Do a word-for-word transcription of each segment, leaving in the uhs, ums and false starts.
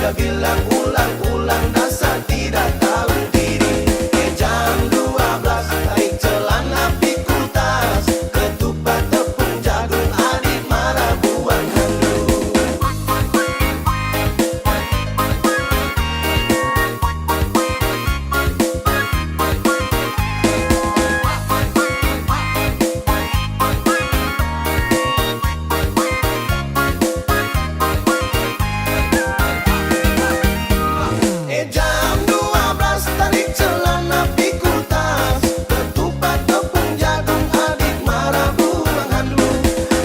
Bilang ulang-ulang dasar tidak tahu diri. Eh, jam dua belas, tarik celana, pikul tas, ketupat tepung jagung, adik marah, buang handuk. Eh, jam dua belas, tarik celana, pikul tas, ketupat tepung jagung, adik marah, buang handuk.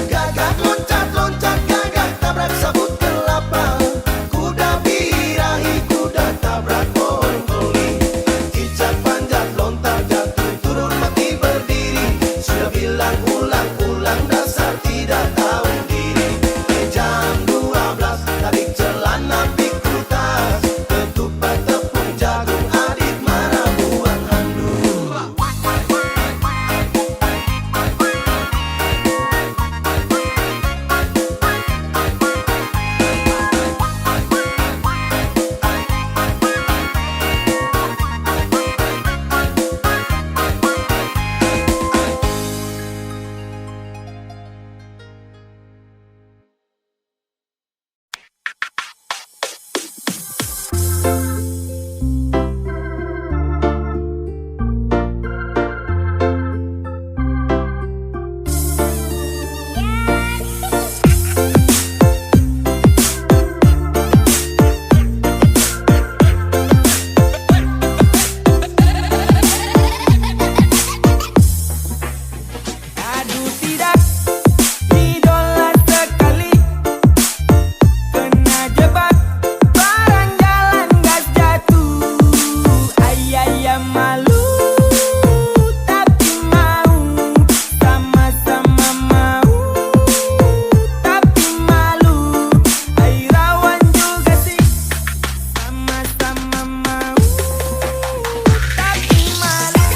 Gagak loncat-loncat, gagak tabrak sabut kelapa, kuda birahi, kuda tabrak pohon koli, cicak panjat lontar, jatuh turun mati berdiri. Sudah bilang ulang-ulang, dasar tidak tahu diri. Eh, jam dua belas, tarik celana, pikul tas, ketupat tepung jagung, adik marah, buang handuk. Aduh tidak, idola sekali kena jebak, barang jalan gas jatuh. Ayaya malu, tapi mau, sama-sama mau, tapi malu. Ai rawan juga sih, sama-sama mau, tapi malu.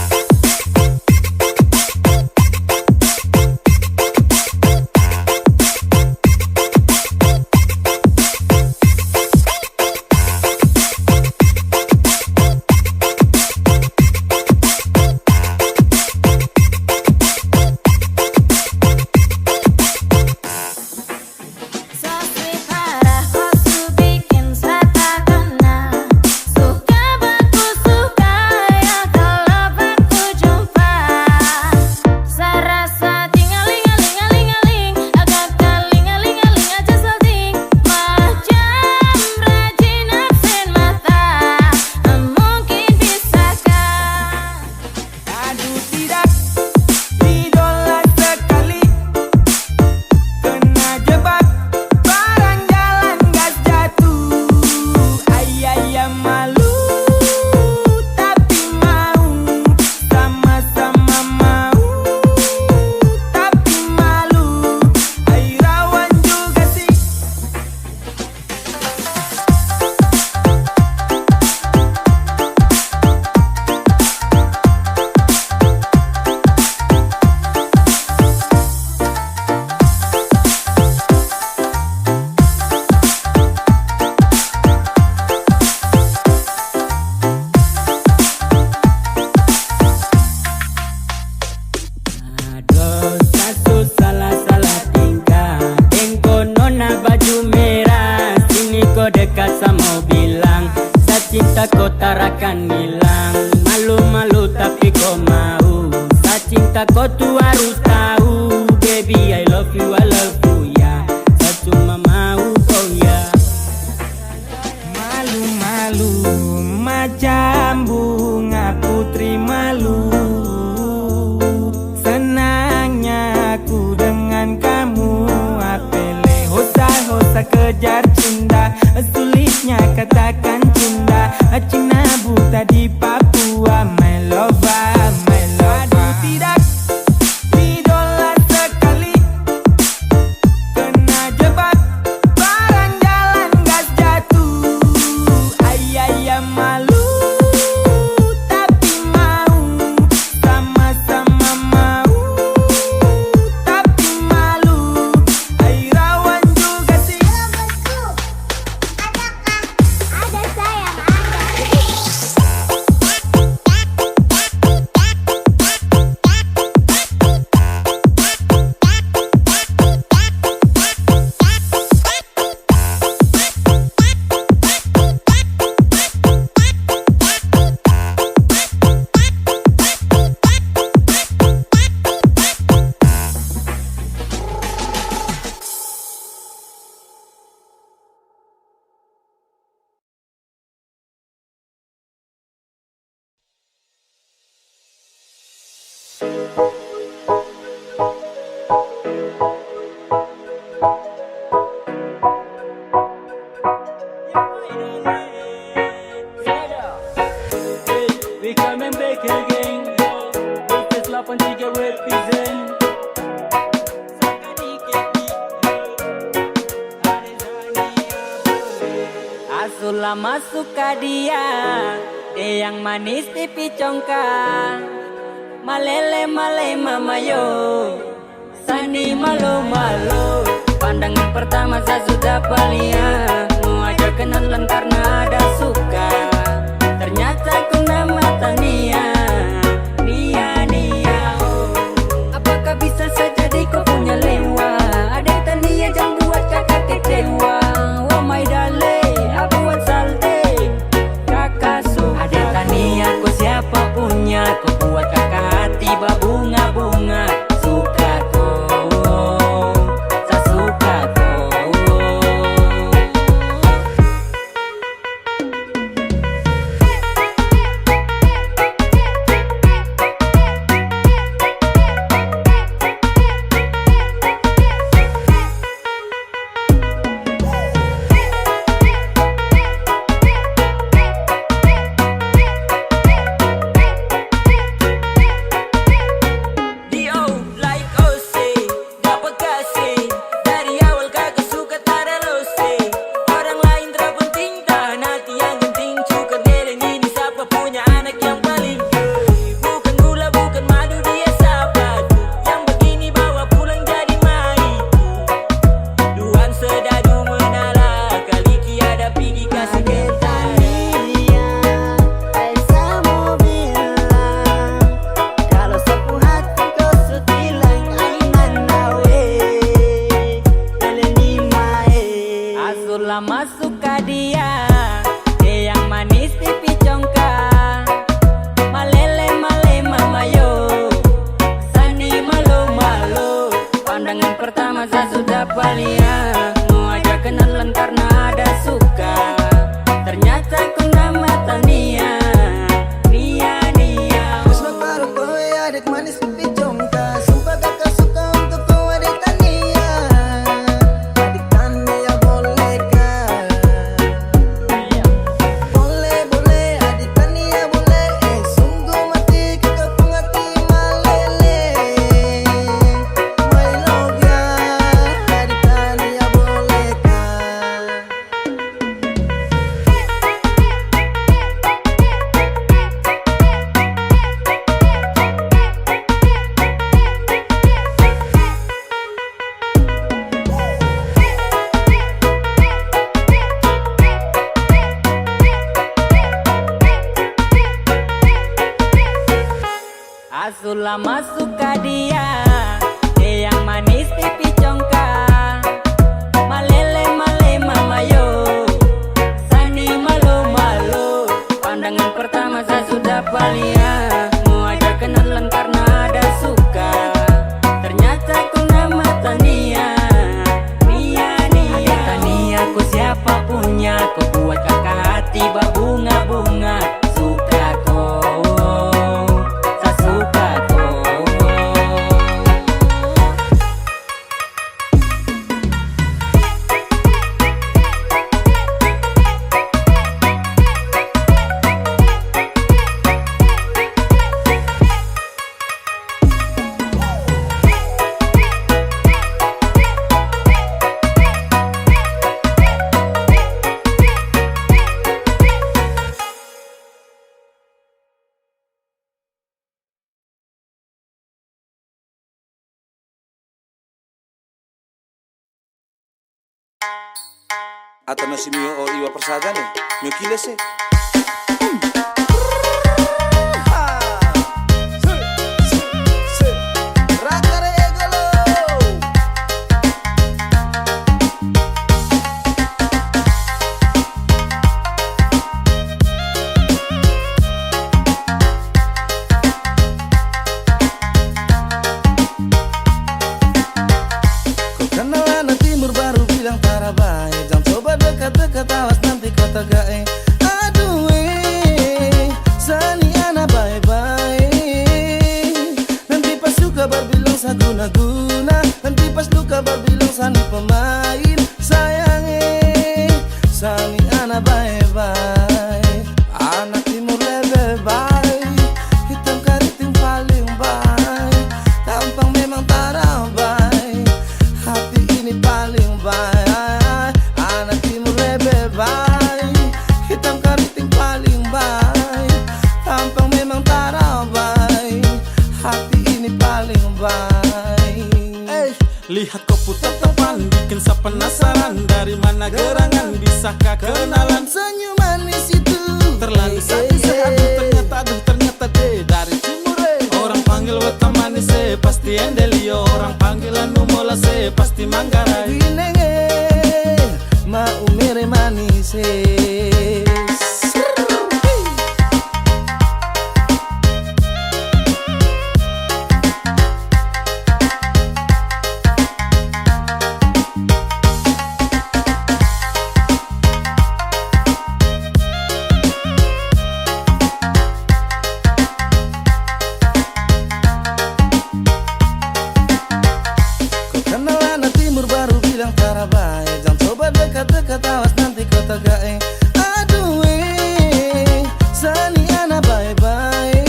Aduh tidak, idola sekali kena jebak, barang jalan gas jatuh. Ayaya malu, tapi mau, sama-sama mau, tapi malu. Ai rawan juga sih. Aduh, sa su salah-salah tingkah. Deng ko nona baju merah, sini ko dekat sa mau bilang, sa cinta ko tarakan hilang. Malu-malu tapi ko mau, sa cinta ko tu harus tahu. Baby, I love you, I love you, ya. Sa cuma mau ko, ya. Malu-malu macam bunga putri malu. Senangnya aku dengan kamu, apele hosa-hosa kejar cinta. Sulitnya katakan cinta, Cina buta di Papua, my lover, my lover. Aduh, tidak, idola sekali kena jebak, barang jalan gas jatuh. Ayaya malu, tapi mau, sama-sama mau, tapi malu. Ai rawan juga sih. Adakah Sula masuk ka dia, dia yang manis di picongka. Malele male mama yo, sani malo malo. Pandangan pertama saya sudah palia, mau ajak kenalan karena ada suka. Ternyata kena mata nia, nia nia oh. Apakah bisa saya jadi kau punya lewa? Ada tania jangan buat kakak kecewa. Oh my darling, aku buat salting. Kakak suka. Ada tania ko siapa punya, ko buat kakak hati babunga-bunga. Suka ko, sa suka ko. Dio, like Ose, dapat kasih. Dari awal kakak suka tada lose. Orang lain tra penting, tahan hati yang penting. Suka delen ini siapa punya anak yang paling. Bukan gula, bukan madu, dia sahabat. Yang begini bawa pulang jadi maiku. Duan sedadu menala, kaliki ada pigi kasih. Ade tania, ai sa mo bilang, kalo sapu hati ko su tilang, ai nanda we, tele ni mae. Asula masuk ka dia, dia yang manis di picongka. Malele male mama yo, sani malo malo. Pandangan pertama sa sudah palia, mau ajak kenalan karena ada suka. Ternyata kena mata nia, nia nia. Terus baru kau ya adik manis pipi jongka, sumpah kakak suka untuk kau adik tania. Adik tania bolehkah? Boleh, boleh, adik tania boleh. Eh, sungguh mati kekepung hati malele. My love ya, adik tania bolehkah? Asula masuk ka dia, dia yang manis pipi congka. Malele male mama yo, sani malo malo. Pandangan pertama sa sudah palia, mau ajak kenalan karena ada suka. Ternyata kena mata nia, nia nia. Ada tania ko siapa punya, ko buat kakak hati babunga-bunga. Suka ko, sa suka ko. Atau nasi mio o iwa persada nih, mio kiles eh. Ko kenal anak timur baru bilang tara bae. Jang coba dekat-dekat, awas nanti ko tagae. Aduh. Penasaran dari mana gerangan, bisakah kenalan? Senyum manis itu. Terlanjur sakit saya, aduh, ternyata, aduh, ternyata dia dari timur, eh. Orang panggil Weta Manis, eh, pasti Endelio. Orang panggil Anu Molas, eh, pasti Manggarai. Gineng, eh, mau mere manis, eh. Ko kenal anak timur baru bilang tara bae. Jang coba dekat-dekat, awas nanti ko tagae. Aduh, eh, sani anak bae-bae.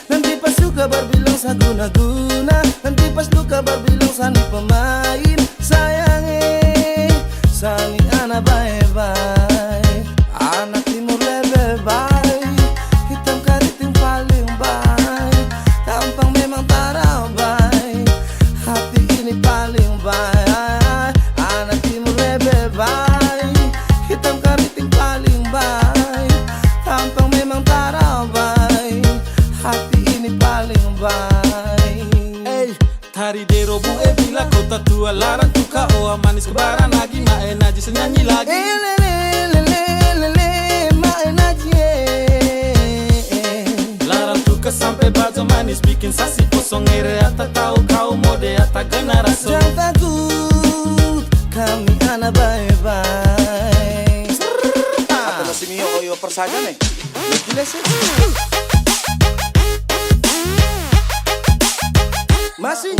Nanti pas suka baru bilang sa guna-guna. Nanti pas luka baru bilang sani pemain. Sayang, eh, sani anak bae-bae. Anak timur lebe bae. Hitam kariting paling bae. Tampang memang tara bae. Hati ini paling bae. Anak timur lebe bae. Hitam kariting paling bae. Tampang memang tara bae. Hati ini paling bae. Ei, tari dero bu e bila kota tua larang tuka oa manis kebaran lagi, ma enaji senyanyi lagi. Eh, le, le, le, le, le, le, ma enaji, eh, eh, eh. Larang tuka sampe baja manis bikin sasi kosong ere ata tau kau mode ata generasi. Jang takut, kami anak bae-bae. Ata nasi mio oyo persaja nih. Gila sih. Masih.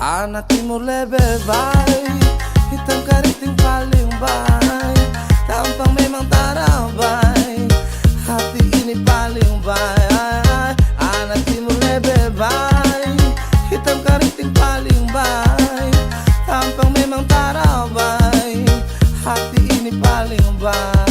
Anak timur lebe bae, hitam kariting paling bae, tampang memang tara bae, hati ini paling bae. Anak timur lebe bae, hitam kariting paling bae, tampang memang tara bae, hati ini paling bae.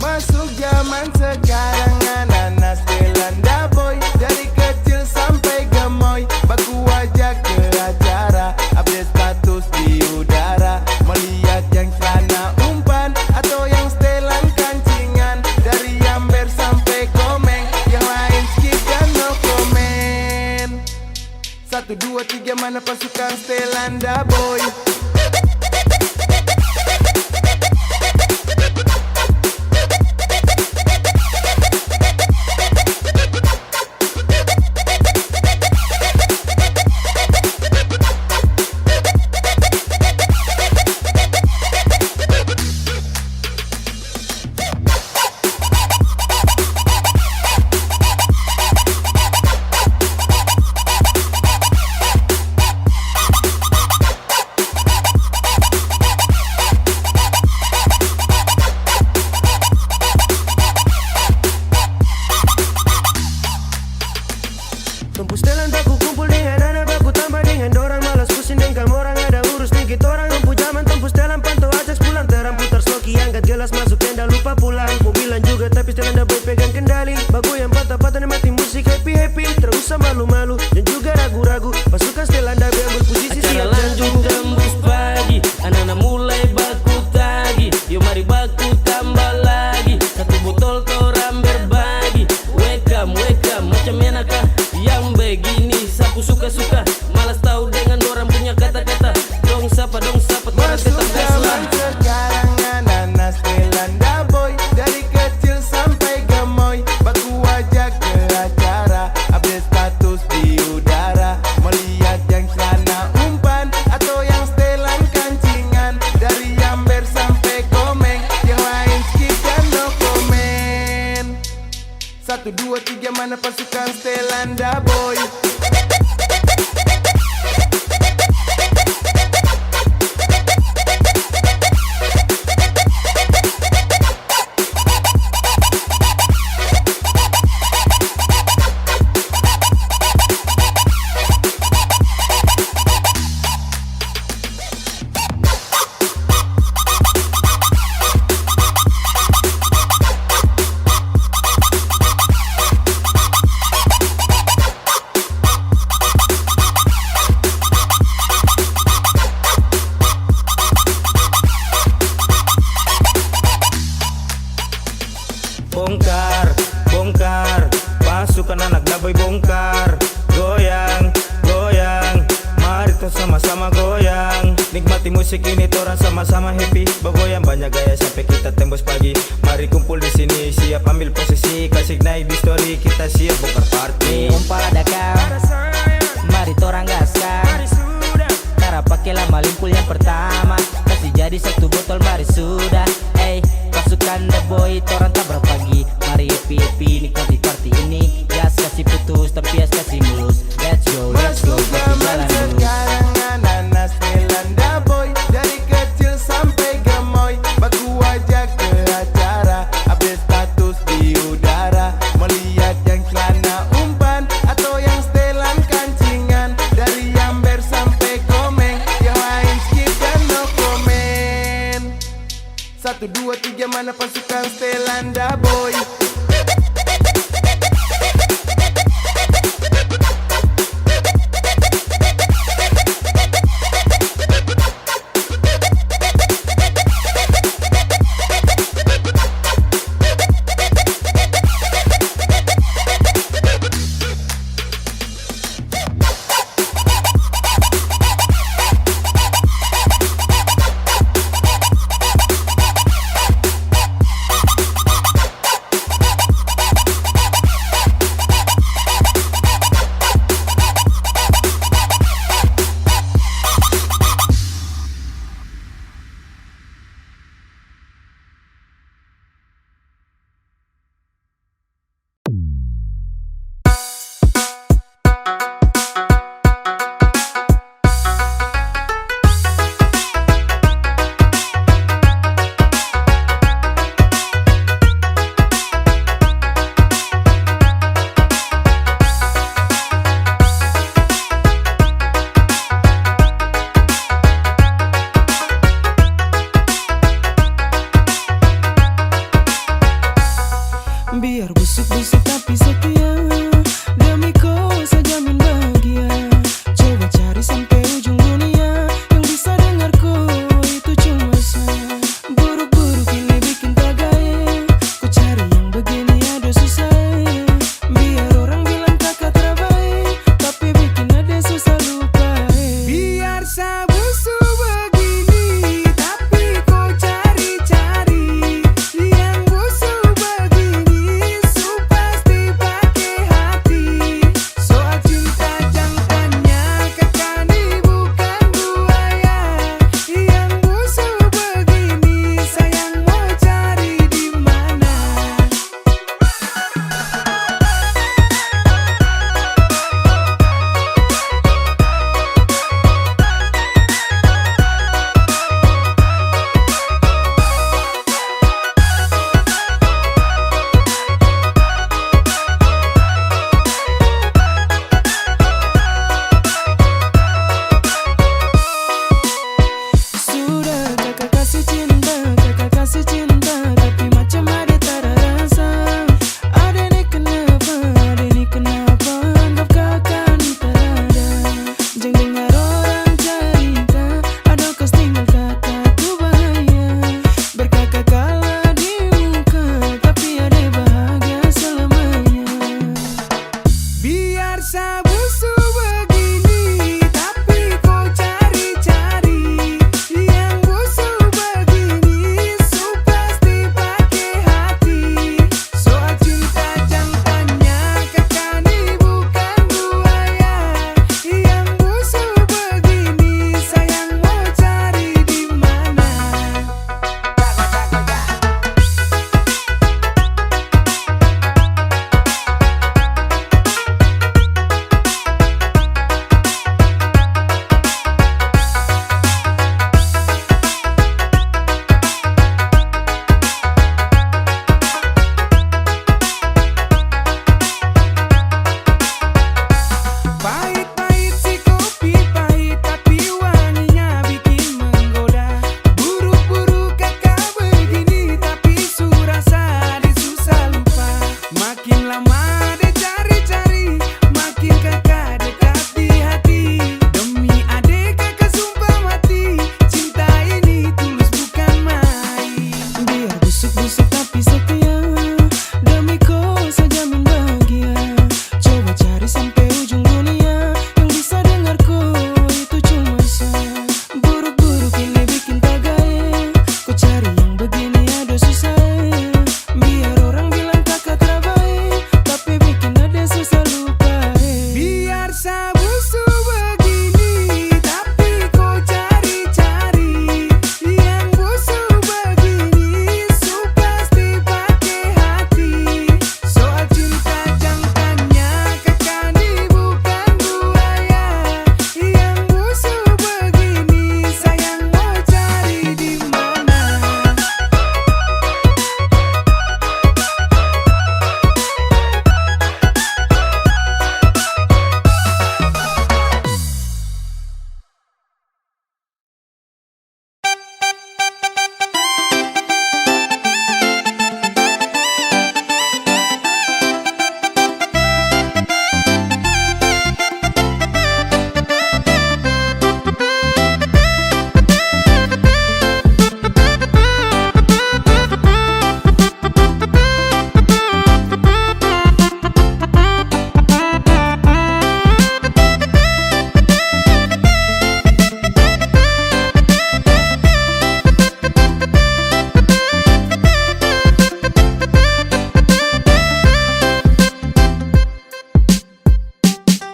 Masuk zaman sekarang, anak-anak setelan da boy. Dari kecil sampai gemoy, baku ajak ke acara, update status di udara. Melihat yang celana umpan atau yang setelan kancingan, dari amber sampai komeng, yang lain skip dan no comment. Satu, dua, tiga, mana pasukan setelan da boy? Tong pu setelan baku kumpul dengan anak, baku tambah dengan dorang, malas pusing deng kamu orang, ada urus dikit orang. Tong pu zaman, tong pu setelan pantau ajak pulang terang, putar sloki, angkat gelas, masuk tenda, lupa pulang. Mau bilang juga tapi setelan da boy pegang kendali, baku yang patah-patah nikmati musik, happy-happy, tidak usah malu-malu dan juga ragu-ragu. Pasukan setelan da boy ambil posisi. Acara siap lanjut dan tembus pagi, anak-anak mulai baku tagi. Yo mari baku tambah lagi, satu botol torang berbagi. Welcome, welcome, macam enak kah yang begini? Sapu suka-suka, malas tahu dengan dorang punya kata-kata. Dong sapa, dong sapa, torang tetap gas lah. Masuk zaman sekarang, anak-anak setelan da boy. Mana pasukan Stelanda Boy? Bongkar, bongkar, pasukan anak Daboy bongkar. Goyang, goyang, mari kita sama-sama goyang. Nikmati musik ini, torang sama-sama happy. Bagoyang banyak gaya sampai kita tembus pagi. Mari kumpul di sini, siap ambil posisi, kasih naik di story, kita siap bongkar party. Umpa ada kau, mari torang gaskan. Tara pake lama limpul yang pertama, kasih jadi satu botol, mari sudah. Ei, pasukan The Boy, torang tabrak pagi. Mari happy happy, nikmati party ini. Gas kasih putus, tapi es kasih mulus. Let's go, let's go, masuk zaman sekarang, anak-anak Stelanda Boy, dari kecil sampai gemoy, baku aja ke acara, update status di udara, melihat yang celana umpan atau yang setelan kancingan, dari Amber sampai Komeng, yang lain skip dan no comment. Satu, dua, tiga, mana pasukan Stelanda Boy?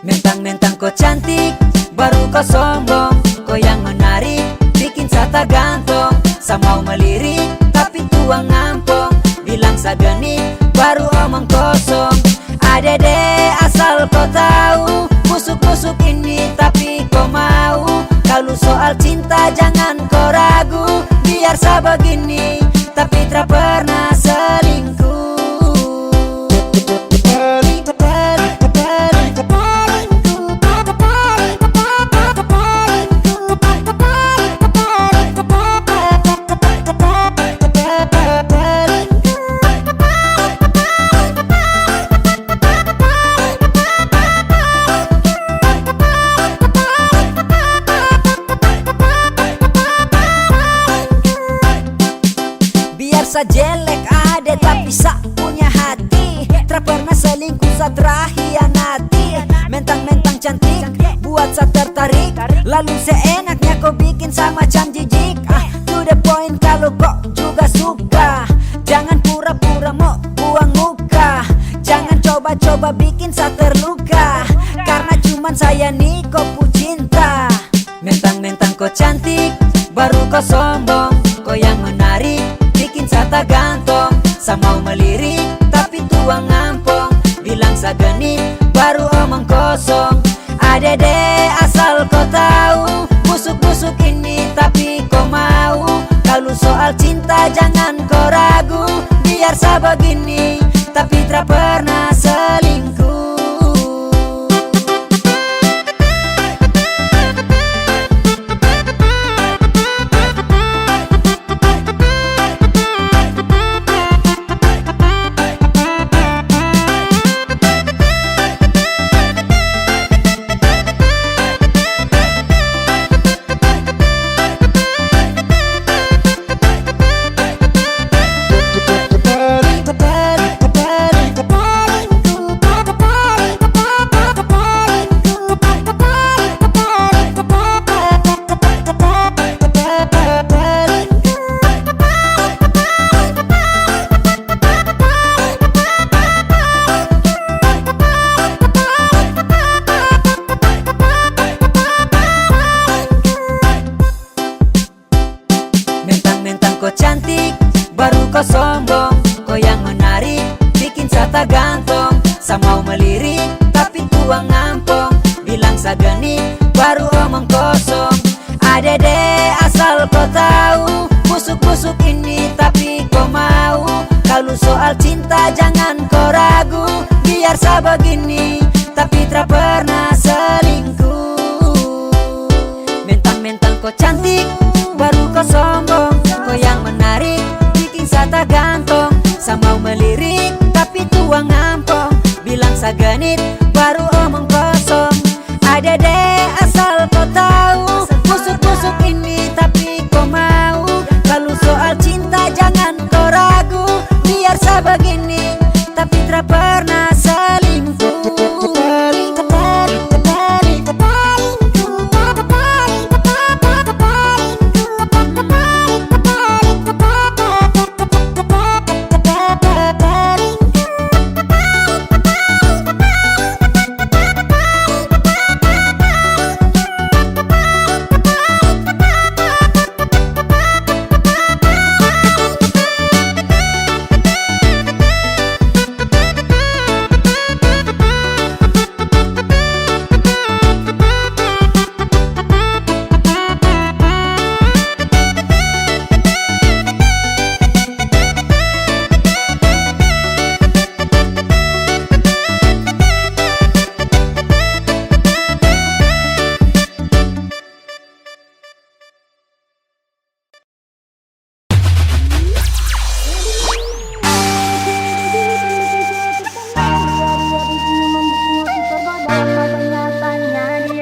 Mentang-mentang ko cantik, baru ko sombong. Ko yang menarik, bikin sa tagantong. Sa mau melirik, tapi tuang ampong. Bilang sa genit, baru omong kosong. Adede, asal ko tahu, busuk-busuk ini tapi ko mau. Kalau soal cinta jangan ko ragu. Biar sa begini, tapi tra pernah selingkuh. Biar sa jelek ade, tapi sa punya hati. Tra pernah selingkuh, sa tra hianati. Mentang-mentang cantik, buat sa tertarik. Lalu seenaknya ko bikin sa macam jijik. Ah, to the point, kalau ko juga suka, jangan pura-pura mo buang muka. Jangan coba-coba bikin sa terluka, karena cuman saya ni ko pu cinta. Mentang-mentang ko cantik, baru ko sombong. Ko yang menarik, bikin sa tagantong. Sa mau melirik, tapi tuang ampong. Bilang sa genit, baru omong kosong. Adede, asal ko tahu, busuk-busuk ini tapi ko mau. Kalau soal cinta jangan ko ragu. Biar sa begini, tapi tra pernah selingkuh. Mentang-mentang ko cantik, baru ko sombong. Ko yang menarik, bikin sa tagantong. Sa mau melirik, tapi tuang ampong. Bilang sa genit, baru omong kosong. Adede, asal ko tahu, busuk-busuk ini tapi ko mau. Kalau soal cinta jangan ko ragu. Biar sa begini, tapi tra pernah selingkuh. Mentang-mentang ko cantik, baru ko sombong. Ko yang menarik, bikin sa tagantong. Sa mau melirik, tapi tuang ampong. Bilang sa genit, baru omong kosong. Adede, asal ko tahu, busuk-busuk ini tapi ko mau. Kalau soal cinta jangan ko ragu. Biar sa begini, tapi tra pernah selingkuh.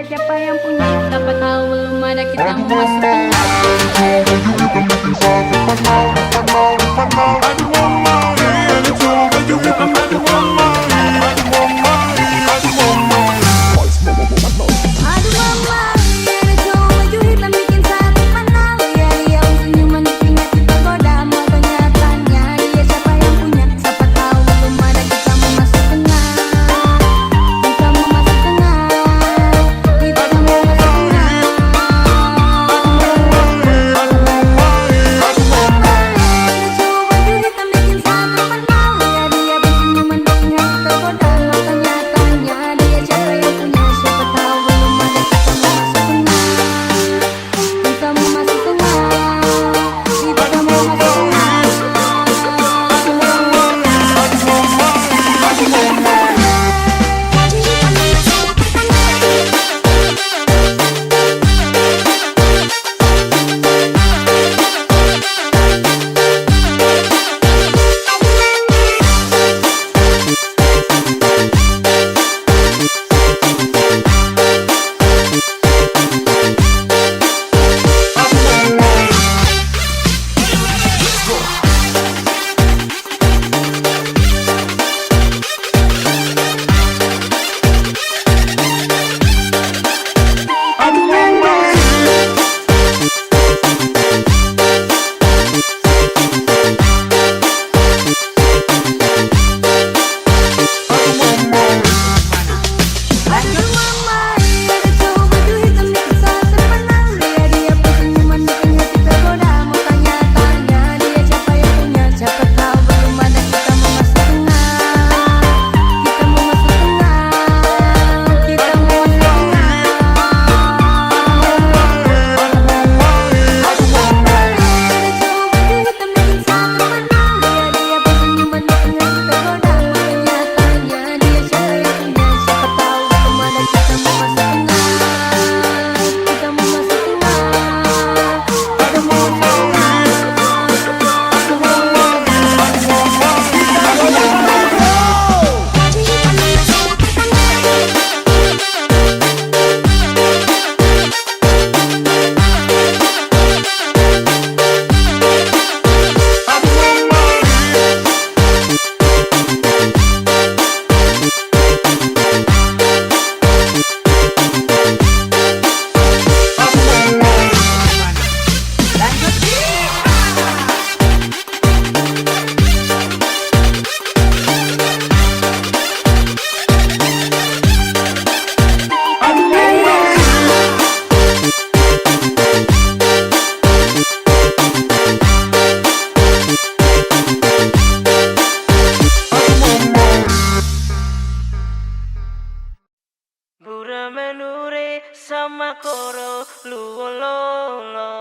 Siapa yang punya? Siapa tahu belum ada kita mau masuk tengah. Aduh mama, ada cowok baju hitam bikin sakit mana? Lihat dia senyuman bikin hati tergoda. Mau tanya-tanya dia siapa yang punya? Siapa tahu belum ada kita mau masuk tengah. Kita mau masuk tengah. Menure sama koro luololo.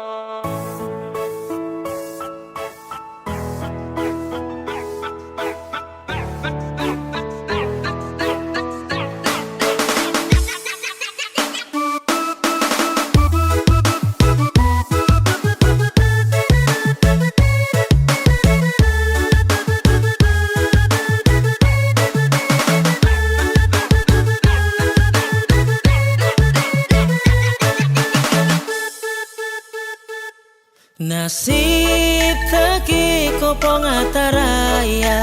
Nasib taki kopong ataraya,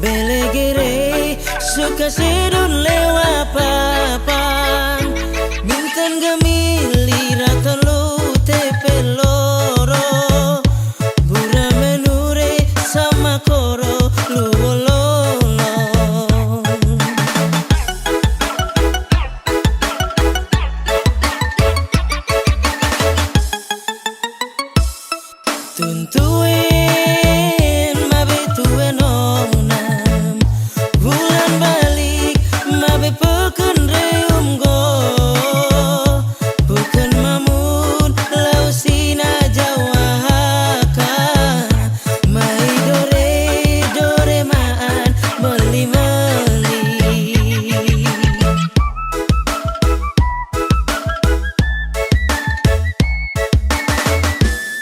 bele gere suka sedon lewa papan, mintan gamili ratan lute peloro, bura menure sama koro luololo. Tuntuen mabe tuen onam, bulan balik mabe peken reum go, bukan mamun lau sina jawa haka, mai dore dore maan meli meli.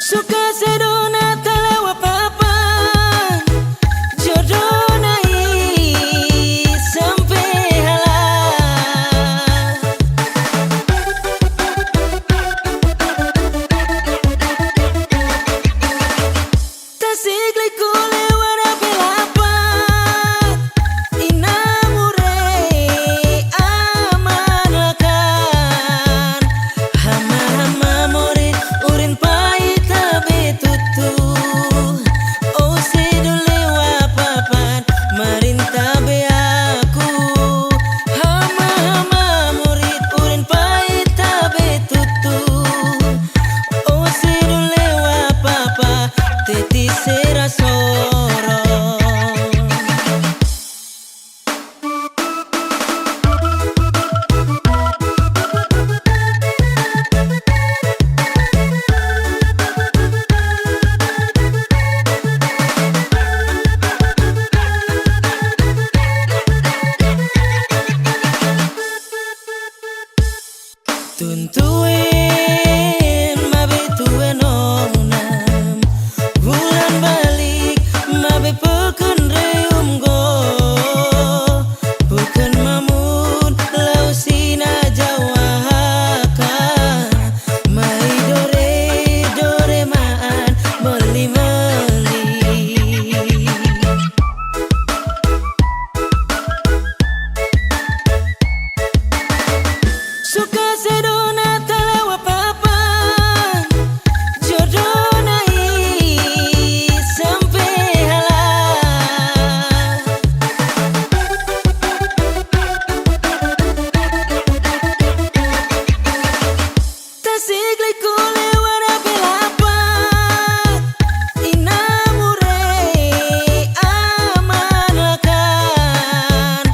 Suka sedona talawa papan, jodona i sampe hala. Tasik liku lewat api lapat, inamure aman lakan. Hama hama morit urin pai tabe tutu. O sedu lewa papan marin tabe aku. Hama hama morit urin pai tabe tutu. O sedu lewa papa teti sera soro. Tuntuen mabe tuen onam, bulan balik mabe peken reum go, bukan mamun lau sina jawa haka, mai dore dore maan meli meli. Suka sedona talawa papan, jodona i sampe hala. Tasik liku lewat api lapat, inamure aman lakan.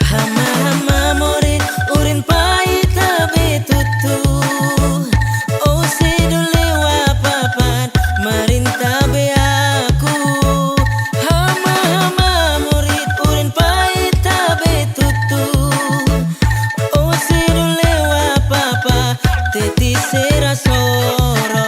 Hama hama morit urin pai tabe tutu. O sedu lewa papan marin tabe aku. Hama hama morit urin pai tabe tutu. O sedu lewa papa teti sera soro.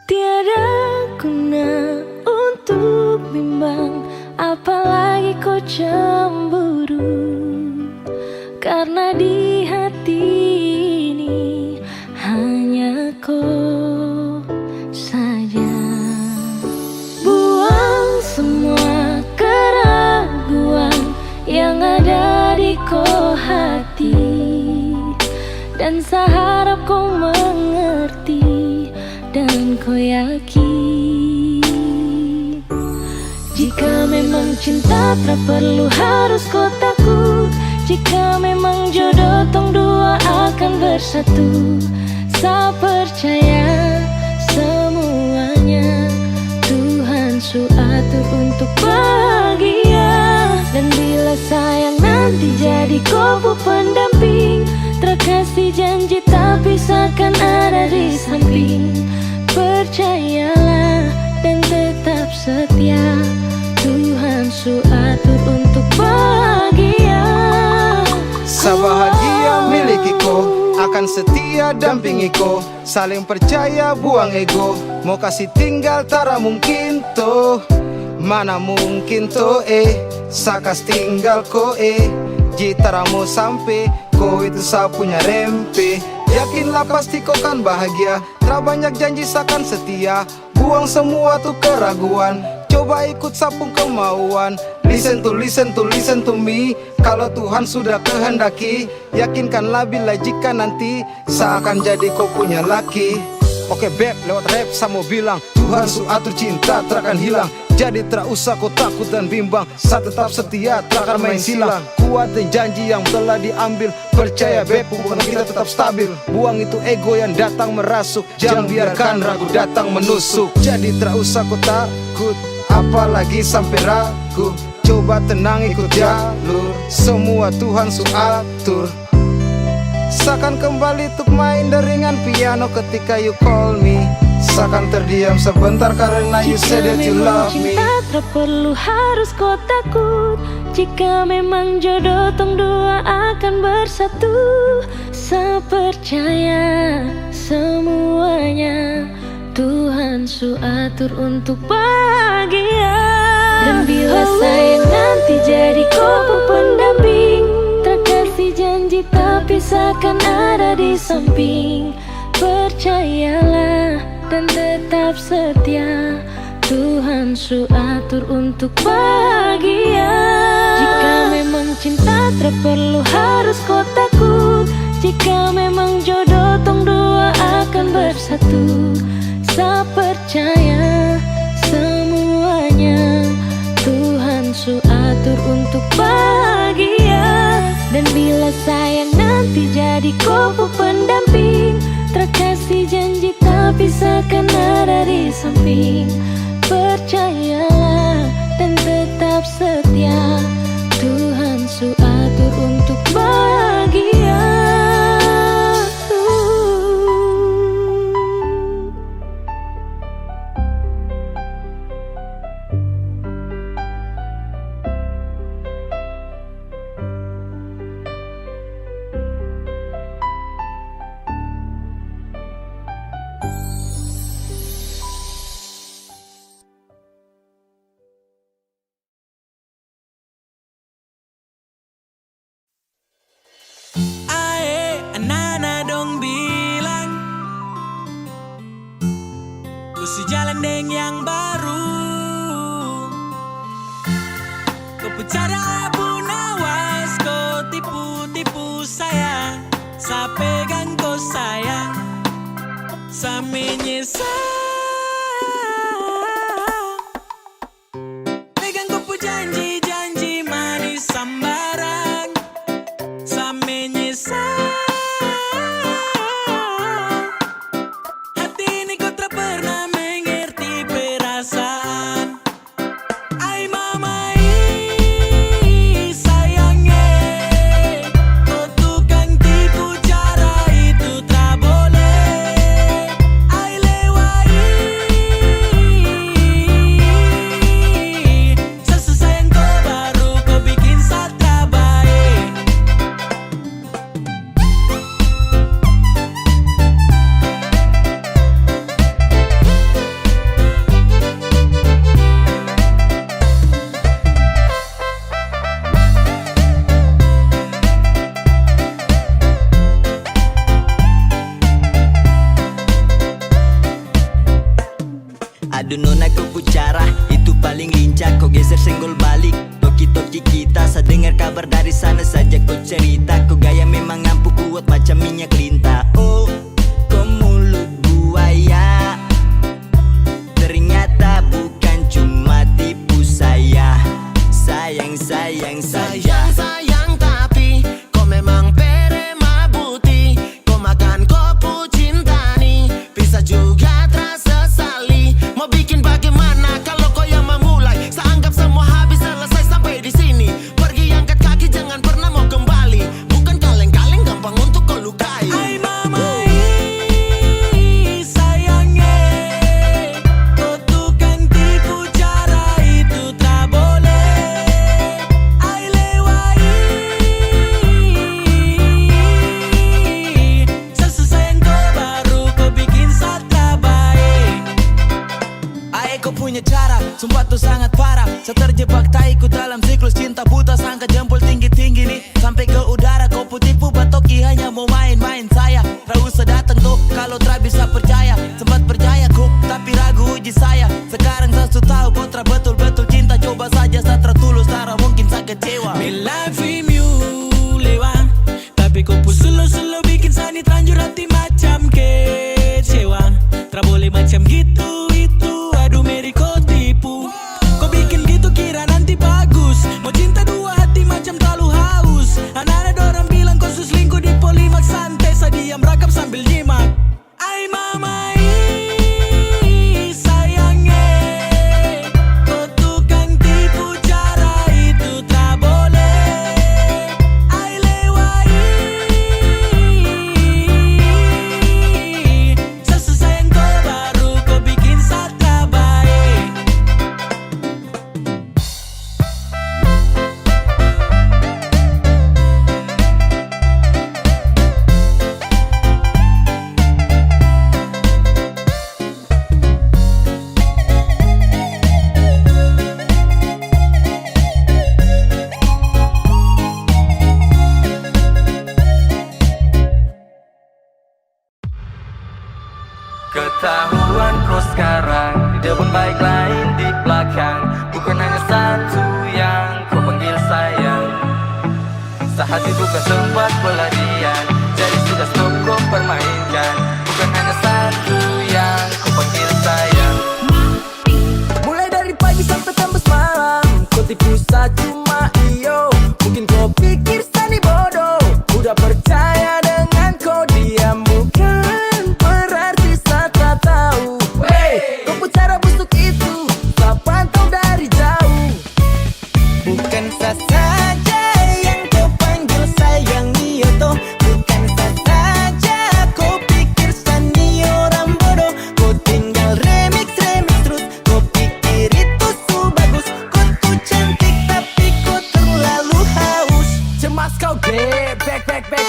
Tiada guna untuk bimbang, apalagi kau cemburu. Karena di hati ko saja. Buang semua keraguan yang ada di ko hati, dan sa harap ko mengerti dan ko yakin. Jika memang cinta tak perlu harus ko takut, jika memang jodoh tong dua akan bersatu, sa percaya semuanya Tuhan su atur untuk bahagia. Dan bila sayang nanti jadi ko pu pendamping, tra kasih janji tapi sa akan ada di samping. Percayalah dan tetap setia, Tuhan su atur untuk bahagia. Sa bahagia miliki ko, akan setia dampingi ko, saling percaya buang ego. Mo kasih tinggal tara mungkin to, mana mungkin to eh. Sa kas tinggal ko eh, ji tara mo sampe, ko itu sa punya rempe. Yakinlah pasti ko kan bahagia, tra banyak janji sa kan setia. Buang semua tu keraguan, coba ikut sa pung kemauan. Listen to, listen to, listen to me. Kalo Tuhan sudah kehendaki, yakinkanlah bila jika nanti sa akan jadi ko punya laki. Oke beb, lewat rap sa mo bilang, Tuhan su atur cinta tra akan hilang. Jadi tra usah ko takut dan bimbang, sa tetap setia tra akan main silang. Kuat dan janji yang telah diambil, percaya beb, hubungan kita tetap stabil. Buang itu ego yang datang merasuk, jangan biarkan ragu datang menusuk. Jadi tra usah ko takut, apalagi sampe ragu. Coba tenang ikut jalur, semua Tuhan su atur. Sa akan kembali tuk main deringan piano ketika you call me. Sa akan terdiam sebentar karena you say that you love me. Jika memang cinta tak perlu harus ko takut, jika memang jodoh tong dua akan bersatu, sa percaya semuanya Tuhan su atur untuk bahagia. Dan bila sayang nanti jadi ko pu pendamping, tra kasih janji tapi sa akan ada di samping. Percayalah dan tetap setia, Tuhan su atur untuk bahagia. Jika memang cinta tra perlu harus ko takut, jika memang jodoh tong dua akan bersatu, sa percaya semuanya Tuhan su atur untuk bahagia. Dan bila sayang nanti jadi ko pu pendamping, tra kasih janji tapi sa akan ada di samping. Percayalah dan tetap setia, Tuhan su atur untuk bahagia. Ae, anana dong bilang, ko su jalan deng yang baru. Ko pu cara pun awas, ko tipu-tipu saya. Sa pegang ko sayang, sa menyesal. Pegang ko pu janji-janji manis sambarang, sa menyesal. Hati ini ko tra pernah mengerti perasaan. Ai mama i, Dari sana saja kau cerita, kau gaya memang ampuh kuat macam minyak lintah. Oh, kau mulut buaya. Ternyata bukan cuma tipu saya. Sayang, sayang, sayang. Sayang, sayang, tapi kau memang pere mabuti. Kau makan kau pu cinta ni, bisa juga tra sesali. Mau bikin bagaimana kalau kau yang memulai? Sa anggap semua habis selesai sampai di sini. Pergi angkat kaki, jangan pernah mau kembali. Bukan kaleng-kaleng gampang untuk kau lukai. Ai mama i, sayang e, kau tukang tipu, cara itu tra boleh. Ai lewa i, sa su sayang kau baru kau bikin sa tra bae. Ae, kau punya cara, sumpah tu sangat parah. Sa terjebak, tai, ku dalam siklus cinta buta. Sangka jempol tinggi-tinggi ni sampe ke udara. Kau pu tipu batoki hanya mau main-main saya. Tra usah datang tu kalau tra bisa percaya. Sempat percaya ku, tapi ragu uji saya. Sekarang sa su tahu kau tra betul-betul cinta. Coba saja sa tra tulus, tara mungkin sa kecewa. Me life with you, lewa. Tapi kau pu sulu-sulu bikin sa ni terlanjur hati macam kecewa. Tra boleh macam gitu itu, aduh, meri kau tipu. Kau bikin gitu kira nanti bagus. Mau cinta dua hati macam terlalu haus. Anak-anak dorang bilang kau su selingkuh di Polimak, santai sa diam rakap sambil nyimak. Ai mama i, sayang e, kau tukang tipu, cara itu tra boleh. Ai lewa i, sa su sayang kau baru kau bikin sa tra bae. Ketahuan ko sekarang, di depan baik lain di belakang. Bukan hanya satu yang ko panggil sayang. Sehati bukan tempat pelarian, jadi sudah stop ko permainkan. Bukan hanya satu yang ko panggil sayang. Mulai dari pagi sampai tembus malam, ko tipu sa cuma iyo. Mungkin ko pikir sa ni bodoh, udah percaya dengan ko diam. Bukan berarti sa tak tahu. Wey, ko pu cara busuk itu sa pantau dari jauh. Bukan sa saja yang ko panggil sayang, iyo to. Bukan sa saja ko pikir sa ni orang bodoh. Ko tinggal remix, remix terus. Ko pikir itu su bagus. Ko tu cantik tapi ko terlalu haus. Cemas kau, back, back, back.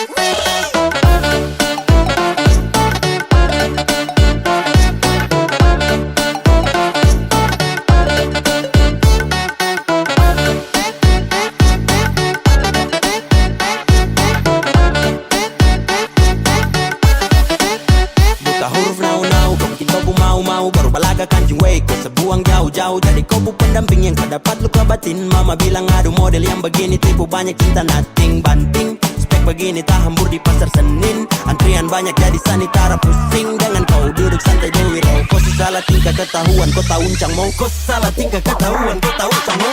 Buta huruf nau-nau, kau bikin kau pu mau-mau, baru balaga kancing, wey, kau sa buang jauh-jauh, jadi kau pu pendamping yang sa dapat luka batin. Mama bilang, aduh, model yang begini tipu banyak, cinta nothing banting. Spek begini tak hambur di pasar Senin. Antrian banyak jadi sa ni tara pusing. Dengan kau duduk santai dewi rau. Ko su salah tingkah ketahuan ko ta uncang mo. Ko su salah tingkah ketahuan ko ta uncang mo.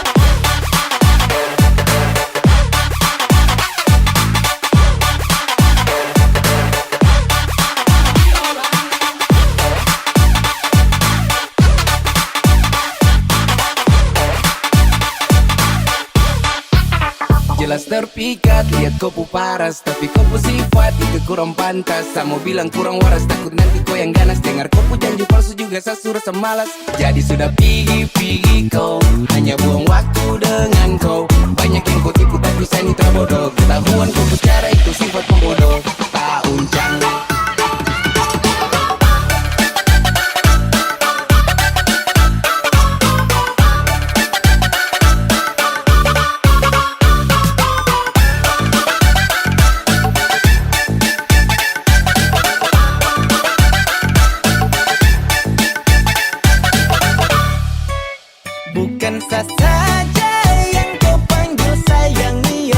Jelas terpikat, lihat ko pu paras, tapi ko pu sifat itu kurang pantas. Sa mau bilang kurang waras, takut nanti ko yang ganas. Dengar ko pu janji palsu juga, sa su rasa malas. Jadi sudah pigi, pigi ko, hanya buang waktu dengan ko. Banyak yang ko tipu, tapi sa ni tra bodoh. Ketahuan ko pu cara, itu sifat pembodoh. Ta uncang. Bukan sa saja yang ko panggil sayang, iyo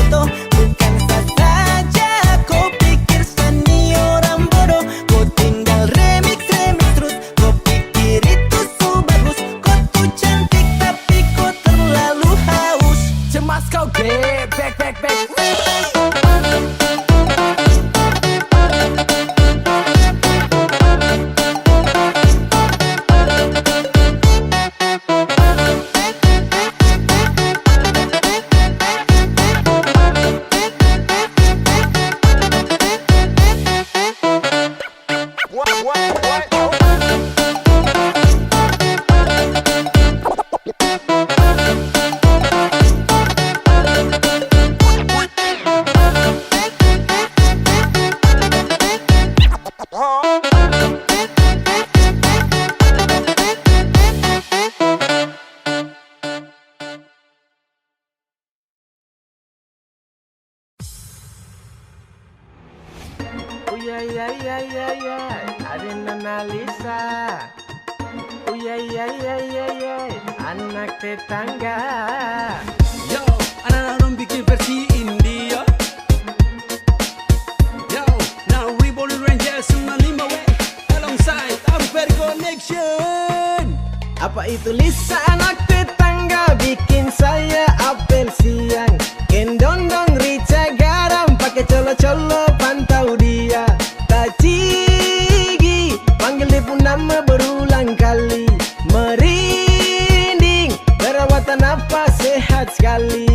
Ya ya ya ya ya, ada Nona Lisa. Oh ya ya ya ya ya, anak tetangga. Yo, anak-anak dong bikin versi India. Yo, now we Bolu Rangers sembilan lima W alongside Amper Connection. Apa itu Lisa anak tetangga bikin saya apel siang. Kendondong rica garam pakai colo-colo pantau dia. Tacigi panggil dia pun nama berulang kali. Merinding perawatan apa sehat sekali.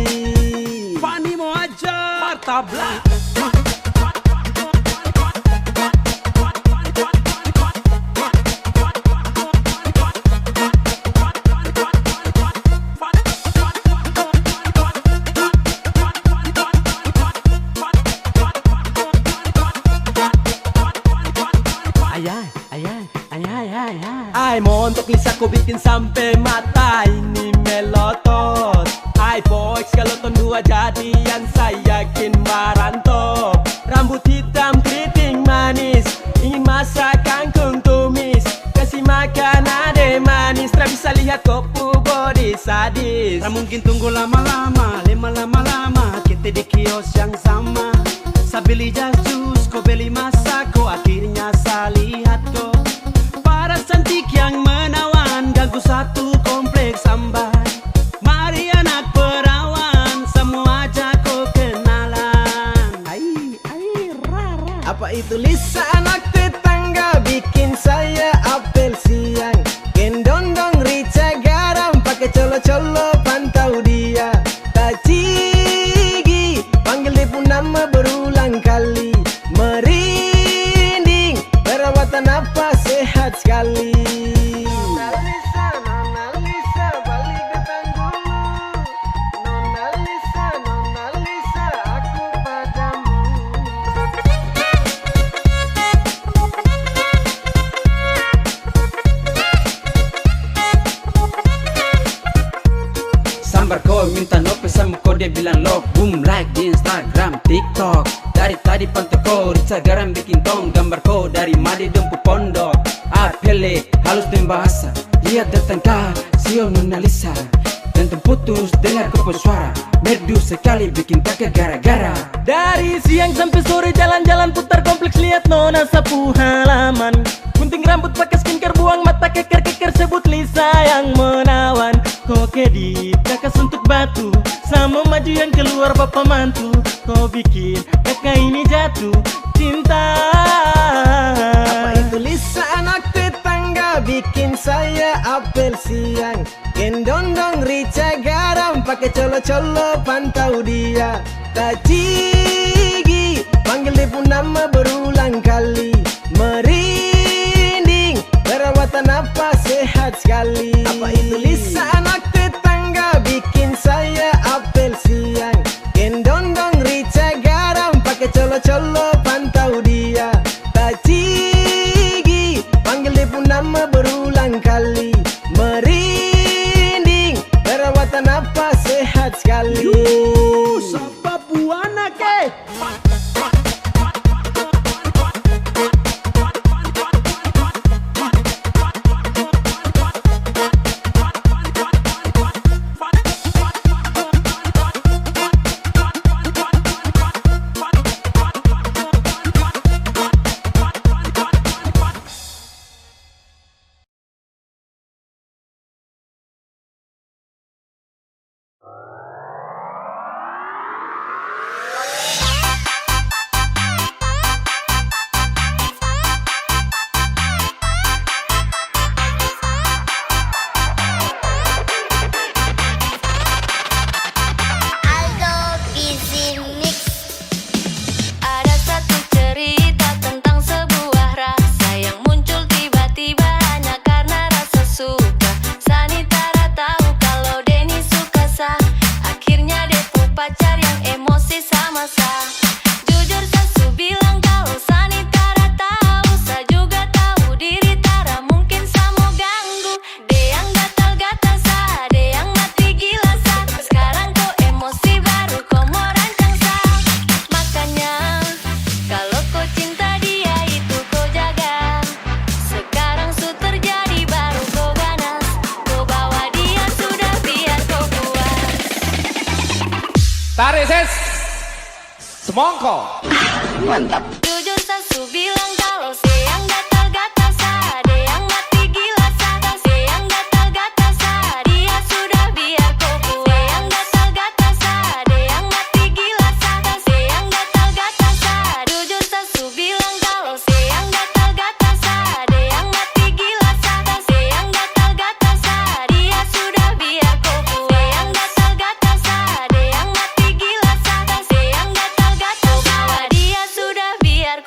Fani mau ajar tabla. Ayah, ayah, ayah, ayah, ayah. Ai montok Lisa ko bikin sampe mata ini melotot. Ai boys kalau tong dua jadian saya yakin marantop. Rambut hitam keriting manis, ingin masak kangkung tumis. Kasih makan ade manis, tra bisa lihat ko pu body sadis. Tra mungkin tunggu lama-lama, lema lama-lama, kita di kios yang sama. Sa beli jas jus, ko beli masak, ko akhirnya sa lihat ko. Paras cantik yang menawan, ganggu satu kompleks amban. Mari anak perawan, semua ajak ko kenalan. Ai, ai, ra, ra. Apa itu Lisa anak tetangga bikin saya apel siang. Kendondong rica garam pakai colo-colo pantau dia. Tacigi panggil dia pun nama berulang kali. Merinding perawatan apa sehat sekali. Nona Lisa, Nona Lisa, balik datang dulu. Nona Lisa, Nona Lisa, aku padamu. Sambar ko minta nope sama ko, dia bilang lok. Boom like di Instagram, TikTok. Dari tadi pantau ko, rica garam bikin tong gambar ko dari madi dong pu pondok. Apele, halus deng bahasa. Lihat datang ka, sio Nona Lisa. Dan tong putus, dengar ko pu suara. Merdu sekali bikin kaka gara-gara. Dari siang sampai sore jalan-jalan putar kompleks, lihat Nona sapu halaman. Gunting rambut pakai skincare, buang mata keker-keker, sebut Lisa yang menawan. Ko kedip kaka suntuk batu, sama maju yang keluar bapak mantu. Ko bikin kaka ini jatuh cinta. Apa itu Lisa anak tetangga bikin saya apel siang. Kendondong rica garam pakai colo-colo pantau dia. Tacigi panggil dia pun nama berulang kali. Merinding perawatan apa sehat sekali. Apa itu Lisa anak tetangga bikin saya apel siang. Kendondong rica garam pakai colo-colo pantau dia. Tacigi panggil dia pun nama berulang kali. Merinding perawatan apa sehat sekali. Yuh, sapa buana ke? Mongko. Mantap. Jujur sa su bilang kalau se yang gatal-gatal sa, ada yang mati gila sa. Se yang gatal-gatal sa, dia sudah biar kokoh. Se yang gatal-gatal sa, ada yang mati gila sa. Se yang gatal-gatal sa, jujur sa su bilang kalau se yang gatal-gatal sa, ada yang mati gila sa. Se yang gatal-gatal sa, dia sudah biar kokoh. Se yang gatal-gatal sa, ada yang mati gila sa. Se yang gatal-gatal sa, dia sudah biar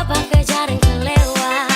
Pake jaring kelewat.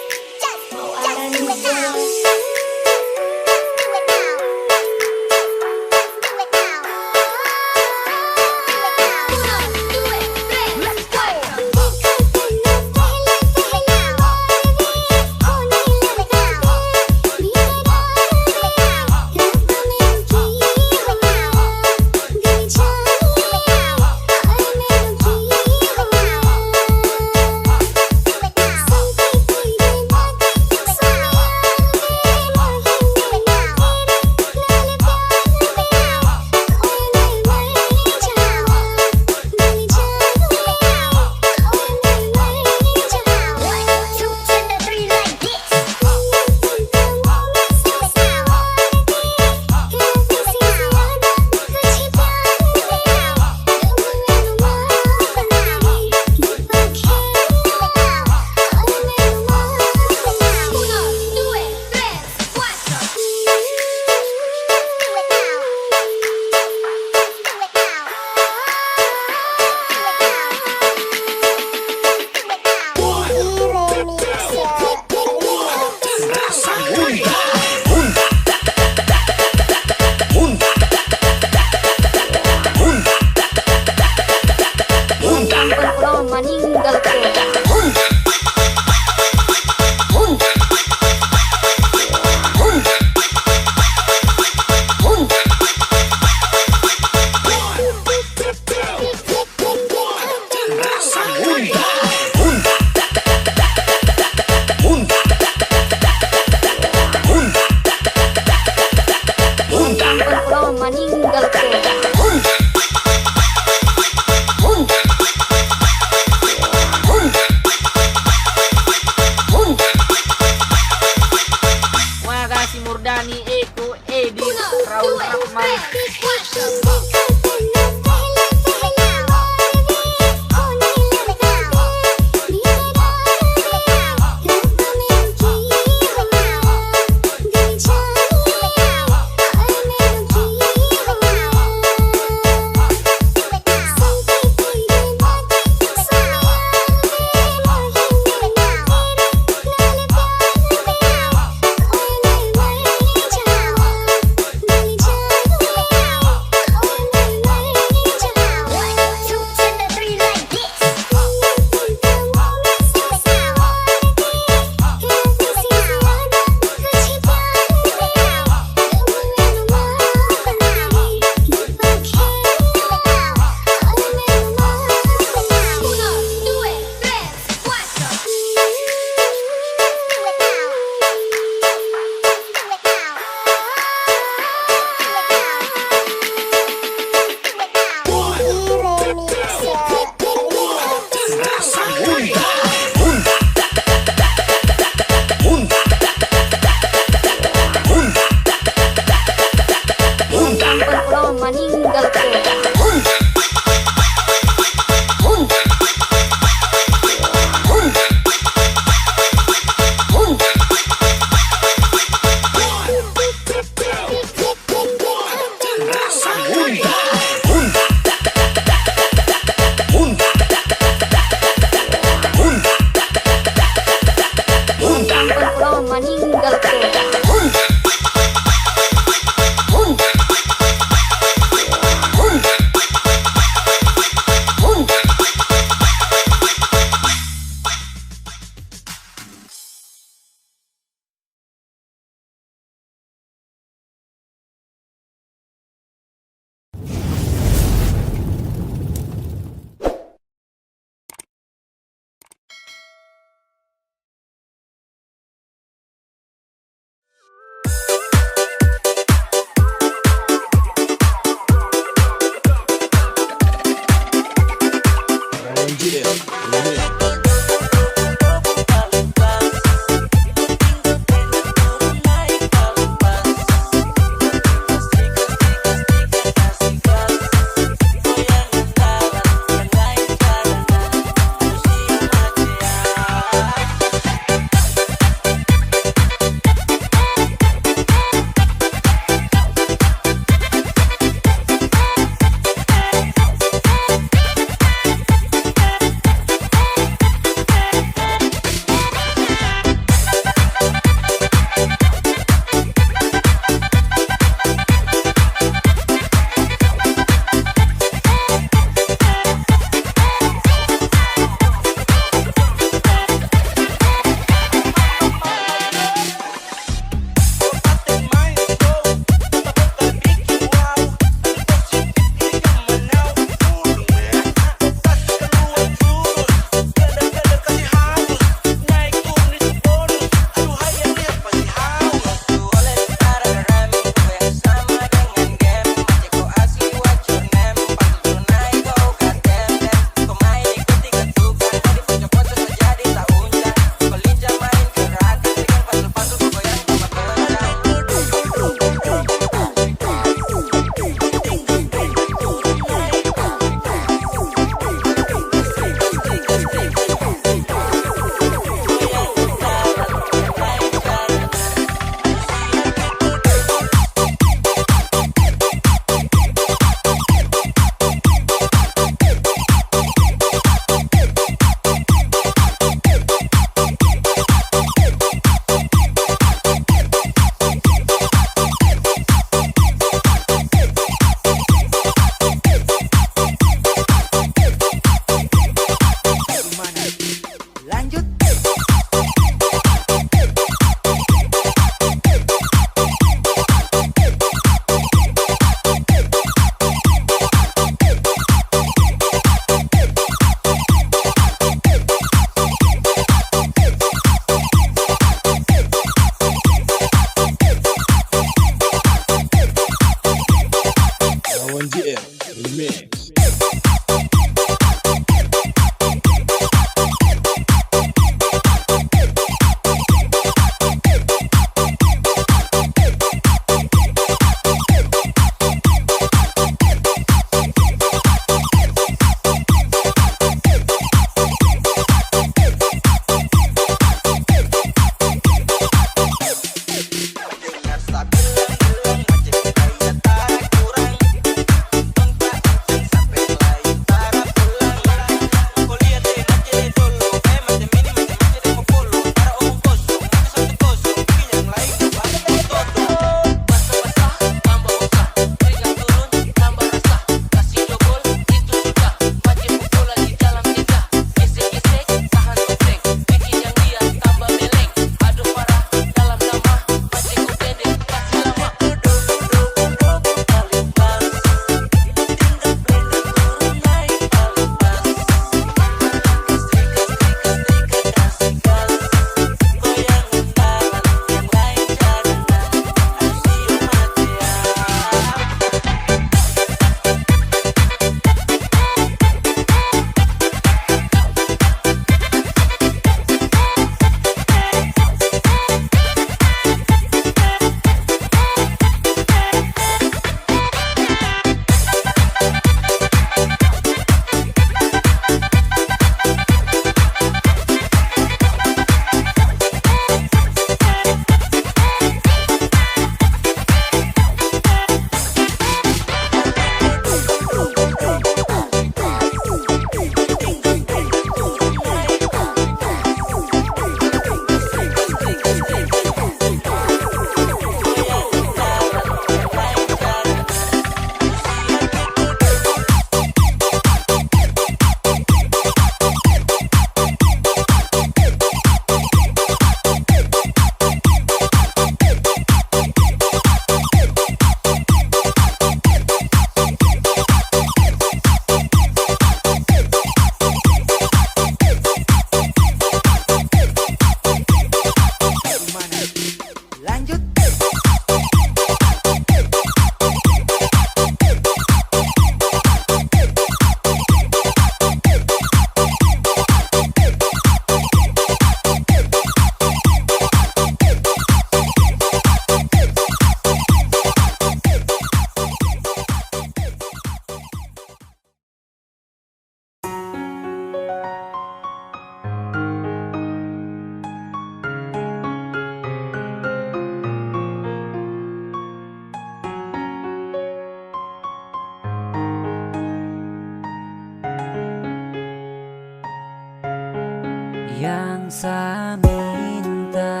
Yang sa minta,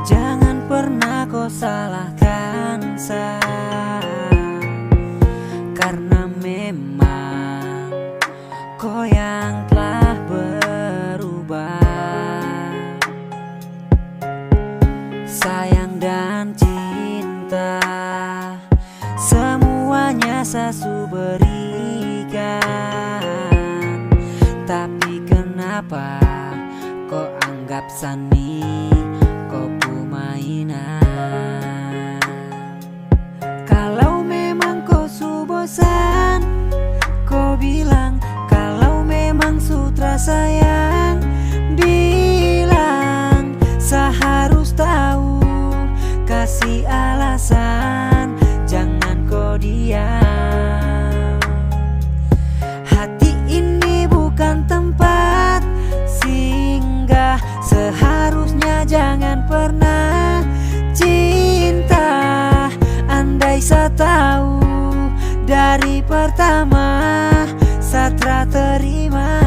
jangan pernah ko salahkan sa, karna memang ko yang telah berubah. Sayang dan cinta, semuanya sa su berikan. Tapi kenapa ko anggap sa ni ko pu mainan? Kalau memang ko su bosan, ko bilang. Kalau memang su tra sayang, bilang. Sa harus tahu, kasi alasan, jangan ko diam. Hati ini bukan tempat singgah, seharusnya jangan pernah cinta. Andai sa tahu dari pertama, sa tra terima.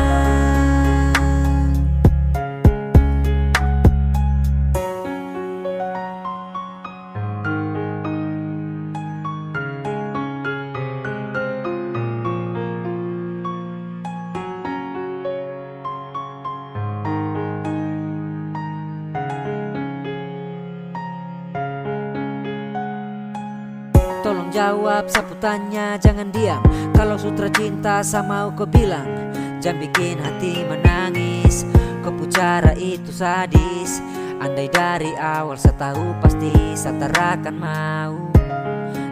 Tolong jawab sa pu tanya, jangan diam. Kalau su tra cinta, sa mau ko bilang, jangan bikin hati menangis. Ko pu cara itu sadis. Andai dari awal sa tahu, pasti sa tarakan mau.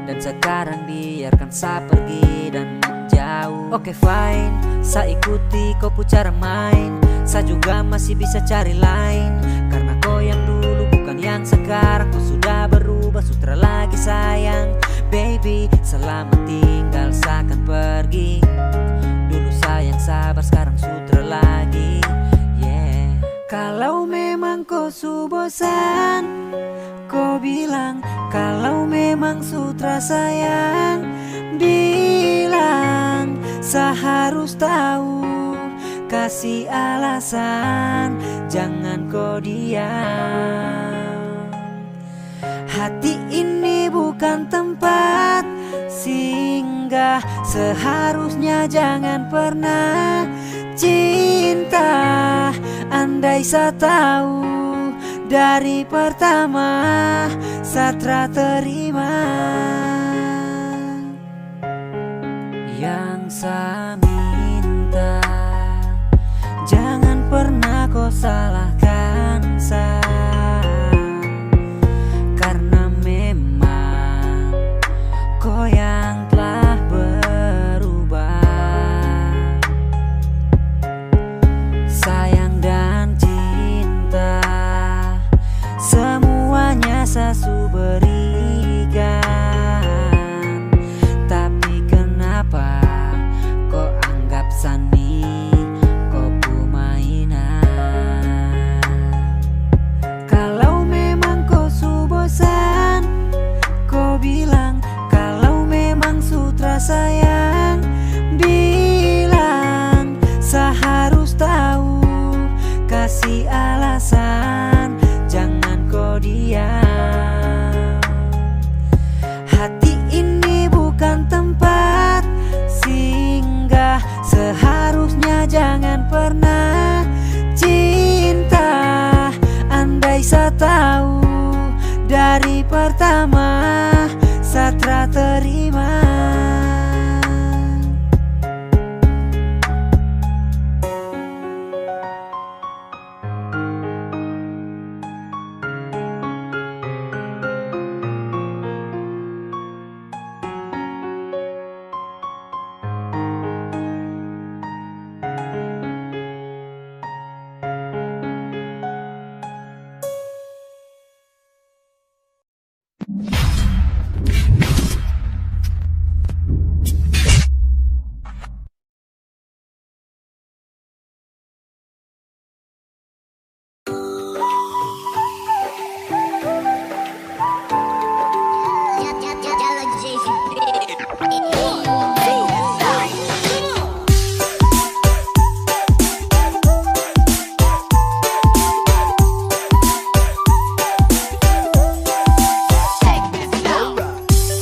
Dan sekarang biarkan sa pergi dan menjauh. Oke, fine, sa ikuti ko pu cara main. Sa juga masih bisa cari lain. Karena ko yang dulu bukan yang sekarang. Ko sudah berubah, su tra lagi sayang. Baby, selamat tinggal, sa akan pergi. Dulu sayang sabar, sekarang su tra lagi. Yeah. Kalau memang ko Su bosan, ko bilang kalau memang su tra sayang, bilang sa harus tahu, kasih alasan, jangan ko diam. Hati ini bukan tempat singgah, seharusnya jangan pernah cinta. Andai sa tahu dari pertama, sa tra terima. Yang sa minta, jangan pernah ko salahkan sa, karena memang ko yang telah berubah. Sayang dan cinta, semuanya sa su berikan. Tapi kenapa ko anggap sa ni ko pu mainan? Kalau memang ko su bosan, ko bilang. Kalau memang su tra sayang, bilang. Sa harus tahu, kasih alasan, jangan ko diam. Hati ini bukan tempat singgah, seharusnya jangan pernah cinta. Andai sa tahu dari pertama, sa tra terima.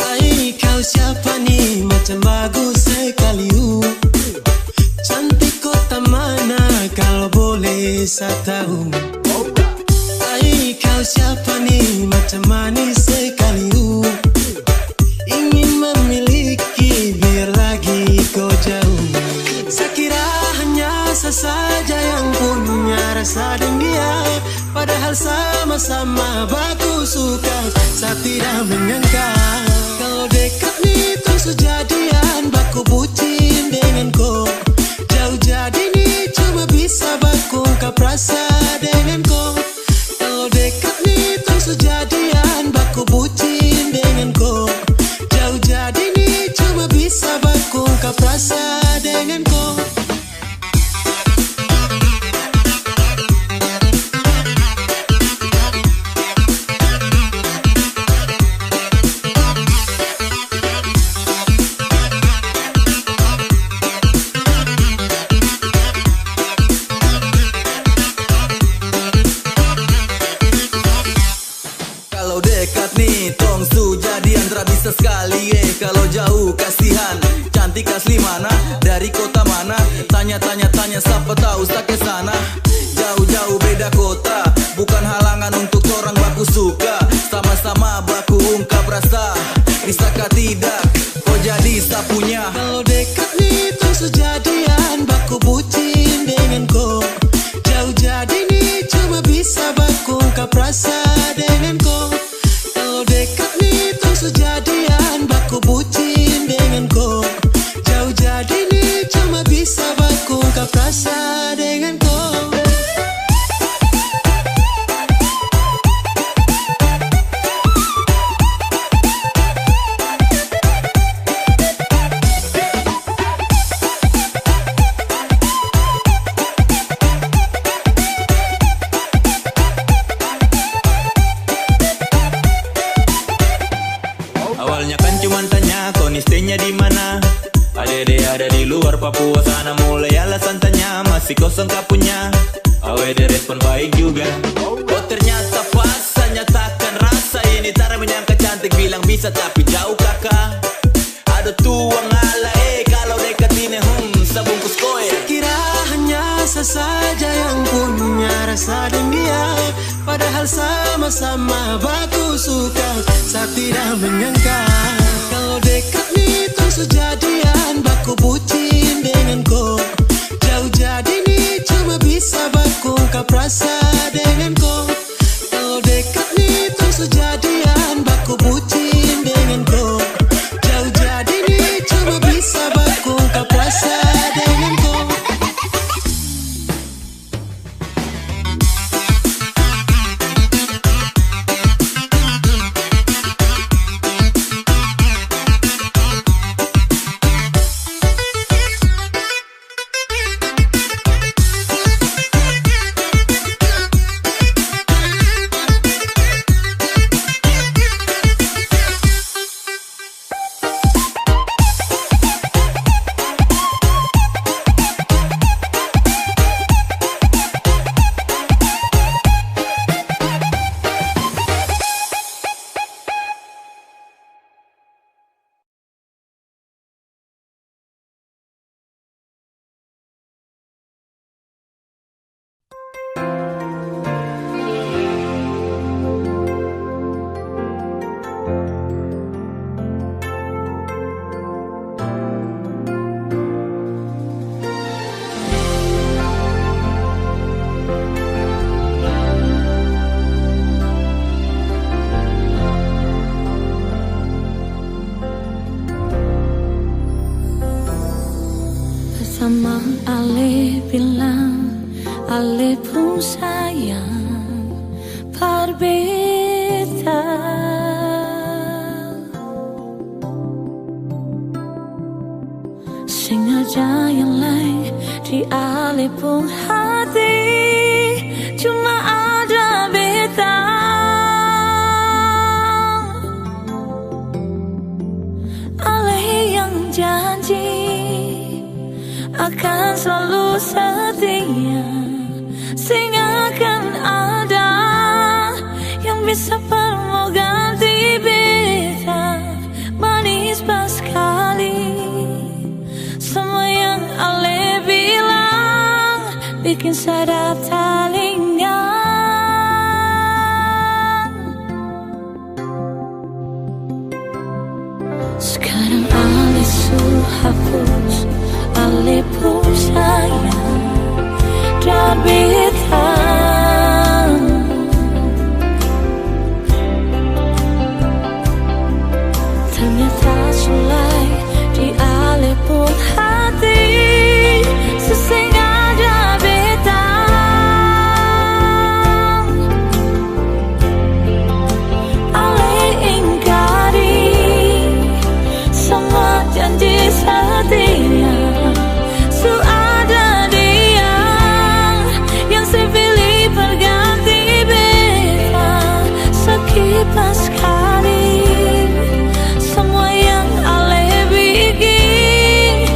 Ai, kau siapa ni? Macam bagus sekali, uh. Cantik kota mana, kalau boleh sa tahu? Ai, kau siapa ni? Macam manis sekali, uh. Ingin memiliki, biar lagi kau jauh. Sa kira hanya sa saja yang punya rasa deng dia, padahal sama-sama baku suka. Sa tidak menyangka kalau dekat ni tong su jadian, baku bucin dengan ko. Jauh jadi ni cuma bisa baku ungkap rasa dengan ko. Kalau dekat ni tong su jadian, baku bucin dengan ko. Jauh jadi ni cuma bisa baku ungkap rasa dengan ko. Kalau dekat ni tong su jadian, tra bisa skali, eh. Kalau jauh kasihan, cantik asli mana, dari kota mana? Tanya, tanya, tanya, sapa tahu sa ke sana. Jauh-jauh beda kota, bukan halangan untuk torang baku suka. Sama-sama baku ungkap rasa, bisa ka tidak? Ko jadi sa punya. Kalau dekat ni tong su jadian, baku bucin dengan ko. Jauh jadi ni cuma bisa baku ungkap rasa dengan ko. Kalau dekat ni tong su jadian, baku bucin dengan ko. Jauh jadi ni cuma bisa baku ungkap rasa dengan ko. Papua sana mulai alasan tanya, masih kosong kapunya. Awe, dia respon baik juga. Oh, ternyata pas saya nyatakan rasa ini, tara menyangka cantik bilang bisa tapi jauh kaka. Ada tuang ala, eh, kalau dekat ini, hmm, sabungkus koe. Saya kira hanya saya saja yang punya rasa dengan dia. Padahal sama-sama baku suka, saya tidak menyangka kalau dekat ni tong su jadian, baku bucin dengan ko. Jauh jadi ni cuma bisa baku ungkap rasa dengan ko. Kalau dekat ni tong su jadian, baku bucin dengan ko. Jauh jadi ni cuma bisa baku ungkap rasa dengan ko. Bersama ale bilang, ale pun sayang par beta. Seng ada yang lain di ale pung hati, cuma ada beta. Ale yang janji akan selalu setia, seng akan ada yang bisa pernah mau ganti beta. Manis paskali, semua yang ale bilang bikin sadar talinga. Sekarang ale su hapus ale pung sayang dari beta. Ternyata sulai di ale pung hati, seseng ada beta. Ale ingkari semua janji setia, su ada dia yang se pilih pengganti beta. Sakit paskali, semua yang ale bikin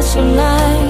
Tonight